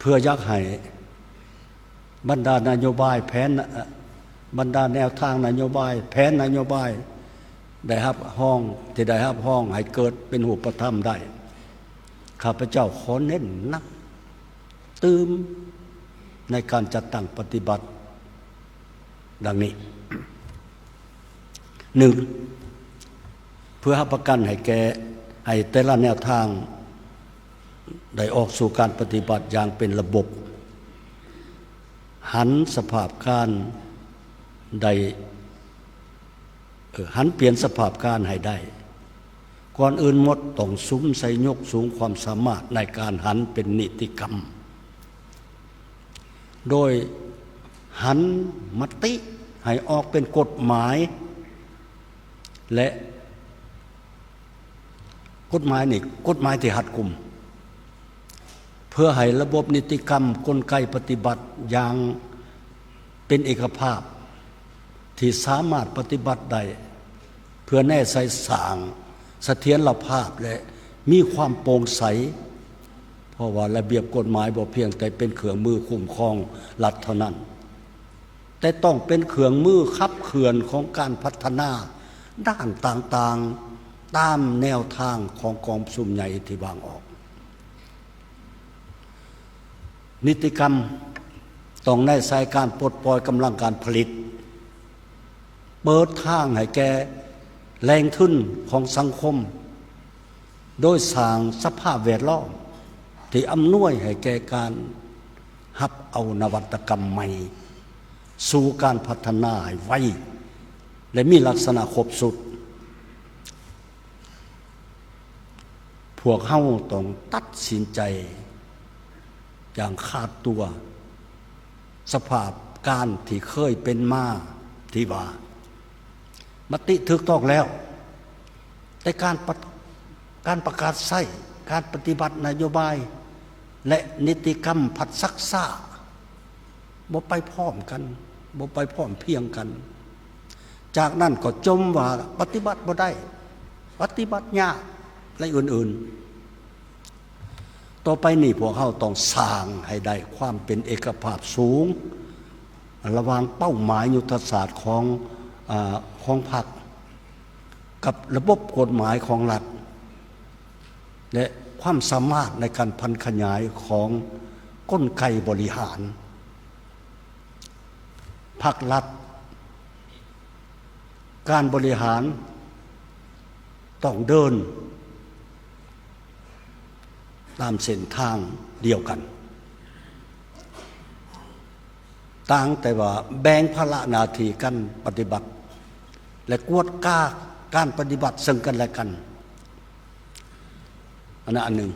ພື່ອຢາກໃຫ້ບັນດານະໂຍບາຍ ແຜນ ເອີ່ ບັນດາແນວທາງນະໂຍບາຍ ແຜນນະໂຍບາຍ ໄດ້ຮັບຮອງ ທີ່ໄດ້ຮັບຮອງໃຫ້ເກີດເປັນຮູບປະທຳໄດ້, ຂ້າພະເຈົ້າຂໍເນັ້ນໜັກຕື່ມໃນການຈັດຕັ້ງປະຕິບັດ ດັ່ງນີ້. ໜຶ່ງ, ເພື່ອຮັບປະກັນໃຫ້ແກ່ ໃຫ້ແຕ່ລະແນວທາງໄດ້ອອກສູ່ການປະຕິບັດຢ່າງເປັນລະບົບ, ຫັນສະພາບການໄດ້ ເອີ ຫັນປ່ຽນສະພາບການໃຫ້ໄດ້, ກ່ອນອື່ນໝົດຕ້ອງສຸມໃສ່ຍົກສູງຄວາມສາມາດໃນການຫັນເປັນນິຕິກຳ ໂດຍຫັນມະຕິໃຫ້ອອກເປັນກົດໝາຍ ແລະ ກົດໝາຍນີ້ ກົດໝາຍທີ່ຮັດກຸມ ເພື່ອໃຫ້ລະບົບນິຕິກຳ ກົນໄກປະຕິບັດຢ່າງເປັນເອກະພາບ ທີ່ສາມາດປະຕິບັດໄດ້ ເພື່ອແນໃສ່ສ້າງສະຖຽນລະພາບ ແລະ ມີຄວາມໂປ່ງໃສ, ເພາະວ່າລະບຽບກົດໝາຍບໍ່ພຽງແຕ່ເປັນເຄື່ອງມືຄຸ້ມຄອງລັດເທົ່ານັ້ນ, ແຕ່ຕ້ອງເປັນເຄື່ອງມືຂັບເຄື່ອນຂອງການພັດທະນາດ້ານຕ່າງໆ ຕາມແນວທາງຂອງກອງປະຊຸມໃຫຍ່ທີ່ວາງອອກ. ນິຕິກຳຕ້ອງແນໃສ່ການປົດປ່ອຍກຳລັງການຜະລິດ, ເປີດທາງໃຫ້ແກ່ແຫຼ່ງທຶນຂອງສັງຄົມ ໂດຍສ້າງສະພາບແວດລ້ອມທີ່ອຳນວຍໃຫ້ແກ່ການຮັບເອົານະວັດຕະກຳໃໝ່ສູ່ການພັດທະນາໃຫ້ໄວ ແລະ ມີລັກສະນະຄົບຊຸດ. ພວກເຮົາຕ້ອງຕັດສິນໃຈຢ່າງຂາດຕົວ ສະພາບການທີ່ເຄີຍເປັນມາທີ່ວ່າ ມະຕິຖືກຕ້ອງແລ້ວ, ແຕ່ການປະ ການປະກາດໃຊ້, ການປະຕິບັດນະໂຍບາຍ ແລະ ນິຕິກຳພັດຊັກຊ້າ, ບໍ່ໄປພ້ອມກັນ, ບໍ່ໄປພ້ອມພຽງກັນ. ຈາກນັ້ນກໍຈົ່ມວ່າປະຕິບັດບໍ່ໄດ້, ປະຕິບັດຍາກ ແລະ ອື່ນໆ. ຕໍ່ໄປນີ້ພວກເຮົາຕ້ອງສ້າງໃຫ້ໄດ້ຄວາມເປັນເອກະພາບສູງ ລະຫວ່າງເປົ້າໝາຍຍຸດທະສາດຂອງ ອາ ຂອງພັກ ກັບລະບົບກົດໝາຍຂອງລັດ ແລະ ຄວາມສາມາດໃນການຜັນຂະຫຍາຍຂອງກົນໄກບໍລິຫານ. ພັກລັດ ການບໍລິຫານຕ້ອງເດີນຕາມເສັ້ນທາງດຽວກັນ, ຕ່າງແຕ່ວ່າແບ່ງພາລະໜ້າທີ່ກັນປະຕິບັດ ແລະ ກວດກາການປະຕິບັດເຊິ່ງກັນແລະກັນ. ອັນນັ້ນອັນໜຶ່ງ.